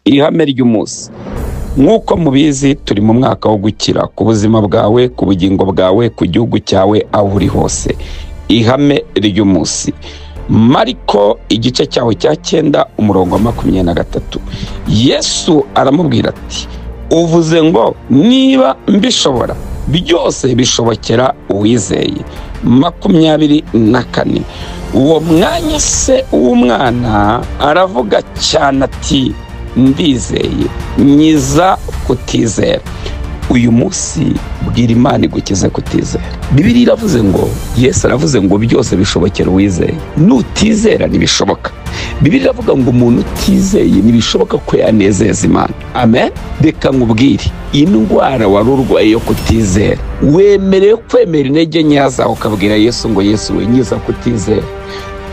Ihame ry'umunsi: nk'uko mubizi, turi mu mwaka wo gukira ku buzima bwawe, ku bugingo bwawe, ku gihugu cyawe, aho uri hose. Ihame ry'umunsi, Mariko igice cyaho cya 9, umurongo wa 23. Yesu aramubwira ati: "Uvuze ngo 'Niba mbishobora'? Byose bishobokera uwizeye." 24, uwo mwanya se w'umwana aravuga cyane ati: "Ndizeye, nkiza kutizera." Uyu munsi bwira Imana igukize kutizera. Bibiliya iravuze ngo, Yesu aravuze ngo: "Byose bishobokera uwizeye." Nutizera ntibishoboka. Bibiliya iravuga ngo umuntu utizeye ntibishoboka ko yanezeza Imana. Amen. Reka nkubwire, indwara wari urwaye yo kutizera, wemerewe kwemera intege nkeya zawe, ukabwira Yesu ngo: "Yesu we, nkiza kutizera."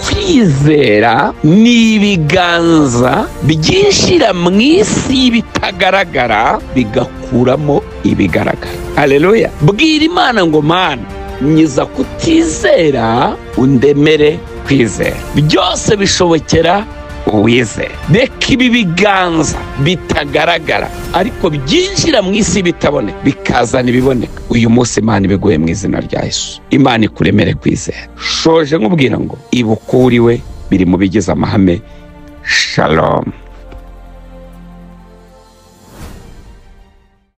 Kwizera ni ibiganza byinjira mu isi y'ibitagaragara, bigakuramo ibigaragara. Aleluya! Bwira Imana ngo: "Mana, nkiza kutizera, undemere kwizera." Byose bishobokera uwizera. Reka ibi biganza bitagaragara ariko byinjira mu isi bitaboneka, bikazana ibiboneka. Uyu munsi Imana ibiguhe mu izina rya Yesu. Imana ikuremere kwizera. Shoje nkubwira ngo ibuka uwo uriwe, biri mu bigize amahame. Shalom.